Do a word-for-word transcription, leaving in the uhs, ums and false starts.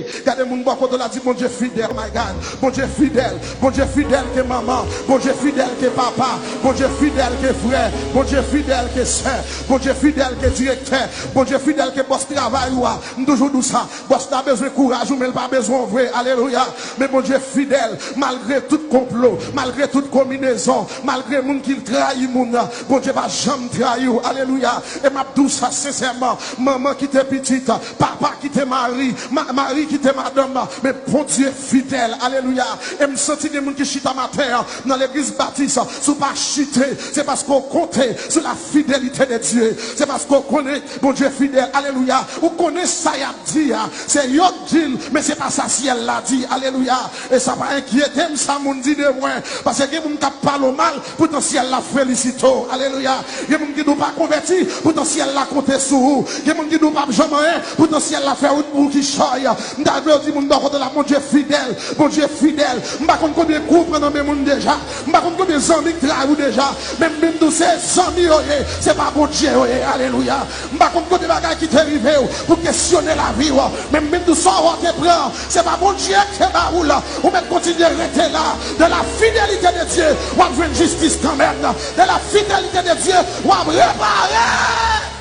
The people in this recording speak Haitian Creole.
Gade moun bò kote w la, di, Bondye fidèl, my God. Bondye fidèl. Bondye fidèl ke manman. Bondye fidèl ke papa. Bondye fidèl ke frè. Bondye fidèl ke sè. Bondye fidèl ke direktè. Bondye fidèl ke bòs travay ou a. M toujou di w sa. Bòs la bezwen kouraj ou, men l pa bezwen w vre. Alelouya. Men Bondye fidèl. Malgre tout konplo, malgre tout konbinezon, malgre moun ki trayi moun, Bondye pa janm trayi w. Alelouya. E m ap di w sa sensèman. Manman kite pitit, papa kite mari, ma- mari kite madanm, men Bondye fidèl. Alelouya. E m santi gen moun ki chita maten an nan legliz batis. Si w pa chite, se paske w konte sou la fidelite de Dye. Se paske w konnen Bondye fidèl. Alelouya. Ou konnen sa y ap di a, se yo k di l, men se pa sa syèl la di. Alelouya. E sa pa enkyete m, sa moun di de mwen. Paske gen moun k ap pale w mal, poutan syèl la felisite w. Alelouya. Gen moun ki di w pa konvèti, poutan syèl la konte sou ou. Gen moun ki di w p ap janm anyen, poutan syèl la fè wout pou w kichòy. M ta vle w di moun bò kote w la, Bondye fidèl, Bondye fidèl. M pa konn konbyen kou w pran nan men moun deja. M pa konn konbyen zanmi k trayi w deja. Men m vin di w se zanmi yo ye, se pa Bondye yo ye. Alelouya. M pa konn kote bagay ki te rive w pou kesyone lavi w. Men m vin di w sa w te pran, se pa Bondye ki te ba ou l. Ou mèt kontinye rete la. De la fidélité de Dieu, w ap jwenn jistis kanmenm. De la fidélité de Dieu, w ap repare.